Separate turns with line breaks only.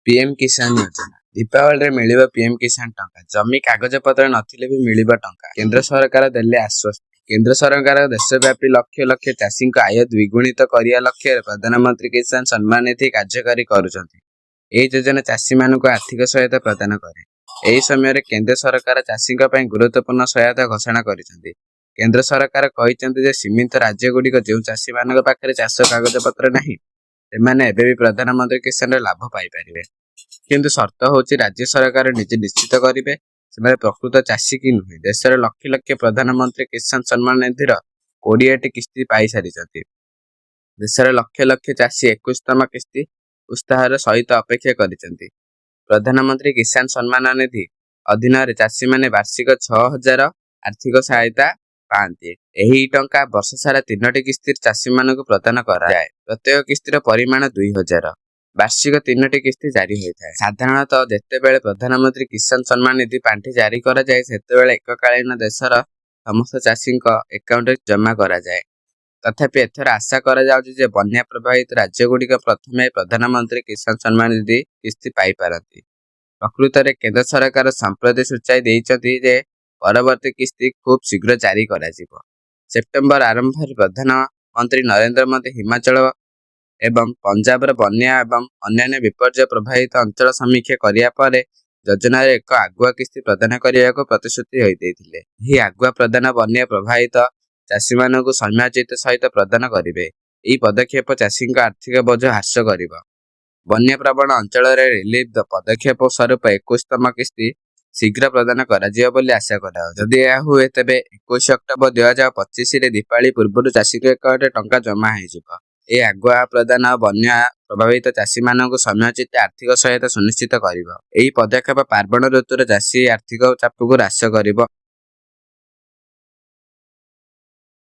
PM କିଷାନ ଯୋଜନା। ଦୀପାବଳିରେ ମିଳିବ ପିଏମ୍ କିଷାନ ଟଙ୍କା। ଜମି କାଗଜପତ୍ର ନଥିଲେ ବି ମିଳିବ ଟଙ୍କା। କେନ୍ଦ୍ର ସରକାର ଦେଲେ ଆଶ୍ୱସ୍ତି। କେନ୍ଦ୍ର ସରକାର ଦେଶବ୍ୟାପୀ ଲକ୍ଷ ଲକ୍ଷ ଚାଷୀଙ୍କ ଆୟ ଦ୍ୱିଗୁଣିତ କରିବା ଲକ୍ଷ୍ୟରେ ପ୍ରଧାନମନ୍ତ୍ରୀ କିଷାନ ସମ୍ମାନ ନିଧି କାର୍ଯ୍ୟକାରୀ କରୁଛନ୍ତି। ଏହି ଯୋଜନା ଚାଷୀମାନଙ୍କୁ ଆର୍ଥିକ ସହାୟତା ପ୍ରଦାନ କରେ। ଏହି ସମୟରେ କେନ୍ଦ୍ର ସରକାର ଚାଷୀଙ୍କ ପାଇଁ ଗୁରୁତ୍ୱପୂର୍ଣ୍ଣ ସହାୟତା ଘୋଷଣା କରିଛନ୍ତି। କେନ୍ଦ୍ର ସରକାର କହିଛନ୍ତି ଯେ ସୀମିତ ରାଜ୍ୟଗୁଡ଼ିକ ଯେଉଁ ଚାଷୀମାନଙ୍କ ପାଖରେ ଚାଷ କାଗଜପତ୍ର ନାହିଁ, ସେମାନେ ଏବେ ବି ପ୍ରଧାନମନ୍ତ୍ରୀ କିଷାନର ଲାଭ ପାଇପାରିବେ। କିନ୍ତୁ ସର୍ତ୍ତ ହେଉଛି, ରାଜ୍ୟ ସରକାର ନିଜେ ନିଶ୍ଚିତ କରିବେ ସେମାନେ ପ୍ରକୃତ ଚାଷୀ କି ନୁହେଁ। ଦେଶରେ ଲକ୍ଷ ଲକ୍ଷ ପ୍ରଧାନମନ୍ତ୍ରୀ କିଷାନ ସମ୍ମାନ ନିଧିର 20ଟି କିସ୍ତି ପାଇସାରିଛନ୍ତି। ଦେଶରେ ଲକ୍ଷ ଲକ୍ଷ ଚାଷୀ 21ତମ କିସ୍ତି ଉତ୍ସାହର ସହିତ ଅପେକ୍ଷା କରିଛନ୍ତି। ପ୍ରଧାନମନ୍ତ୍ରୀ କିଷାନ ସମ୍ମାନ ନିଧି ଅଧୀନରେ ଚାଷୀମାନେ ବାର୍ଷିକ 6000 ଆର୍ଥିକ ସହାୟତା ପାଆନ୍ତି। ଏହି ଟଙ୍କା ବର୍ଷସାରା ତିନୋଟି କିସ୍ତିରେ ଚାଷୀମାନଙ୍କୁ ପ୍ରଦାନ କରାଯାଏ। ପ୍ରତ୍ୟେକ କିସ୍ତିର ପରିମାଣ 2000। ବାର୍ଷିକ ତିନୋଟି କିସ୍ତି ଜାରି ହୋଇଥାଏ। ସାଧାରଣତଃ ଯେତେବେଳେ ପ୍ରଧାନମନ୍ତ୍ରୀ କିଷାନ ସମ୍ମାନ ନିଧି ପାଣ୍ଠି ଜାରି କରାଯାଏ, ସେତେବେଳେ ଏକକାଳୀନ ଦେଶର ସମସ୍ତ ଚାଷୀଙ୍କ ଆକାଉଣ୍ଟରେ ଜମା କରାଯାଏ। ତଥାପି ଏଥର ଆଶା କରାଯାଉଛି ଯେ ବନ୍ୟା ପ୍ରଭାବିତ ରାଜ୍ୟଗୁଡ଼ିକ ପ୍ରଥମେ ପ୍ରଧାନମନ୍ତ୍ରୀ କିଷାନ ସମ୍ମାନ ନିଧି କିସ୍ତି ପାଇପାରନ୍ତି। ପ୍ରକୃତରେ କେନ୍ଦ୍ର ସରକାର ସମ୍ପ୍ରତି ସୂଚାଇ ଦେଇଛନ୍ତି ଯେ ପରବର୍ତ୍ତୀ କିସ୍ତି ଖୁବ୍ ଶୀଘ୍ର ଜାରି କରାଯିବ। ସେପ୍ଟେମ୍ବର ଆରମ୍ଭରେ ପ୍ରଧାନମନ୍ତ୍ରୀ ନରେନ୍ଦ୍ର ମୋଦି ହିମାଚଳ ଏବଂ ପଞ୍ଜାବର ବନ୍ୟା ଏବଂ ଅନ୍ୟାନ୍ୟ ବିପର୍ଯ୍ୟୟ ପ୍ରଭାବିତ ଅଞ୍ଚଳ ସମୀକ୍ଷା କରିବା ପରେ ଯୋଜନାରେ ଏକ ଆଗୁଆ କିସ୍ତି ପ୍ରଦାନ କରିବାକୁ ପ୍ରତିଶ୍ରୁତି ଦେଇଥିଲେ। ଏହି ଆଗୁଆ ପ୍ରଦାନ ବନ୍ୟା ପ୍ରଭାବିତ ଚାଷୀମାନଙ୍କୁ ସମୟୋଚିତ ସହାୟତା ପ୍ରଦାନ କରିବେ। ଏହି ପଦକ୍ଷେପ ଚାଷୀଙ୍କ ଆର୍ଥିକ ବୋଝ ହ୍ରାସ କରିବ। ବନ୍ୟା ପ୍ରବଣ ଅଞ୍ଚଳରେ ରିଲିଫ ପଦକ୍ଷେପ ସ୍ୱରୂପ 21ତମ କିସ୍ତି ଶୀଘ୍ର ପ୍ରଦାନ କରାଯିବ ବୋଲି ଆଶା କରାଯାଉଛି। ଯଦି ଏହା ହୁଏ, ତେବେ 21 ଅକ୍ଟୋବର 2025ରେ ଦୀପାବଳି ପୂର୍ବରୁ ଚାଷୀଙ୍କ ଆକାଉଣ୍ଟରେ ଟଙ୍କା ଜମା ହୋଇଯିବ। ଏହି ଆଗୁଆ ପ୍ରଦାନ ବନ୍ୟା ପ୍ରଭାବିତ ଚାଷୀମାନଙ୍କୁ ସମୟୋଚିତ ଆର୍ଥିକ ସହାୟତା ସୁନିଶ୍ଚିତ କରିବ। ଏହି ପଦକ୍ଷେପ ପାର୍ବଣ ଋତୁରେ ଚାଷୀ ଆର୍ଥିକ ଚାପକୁ ହ୍ରାସ କରିବ।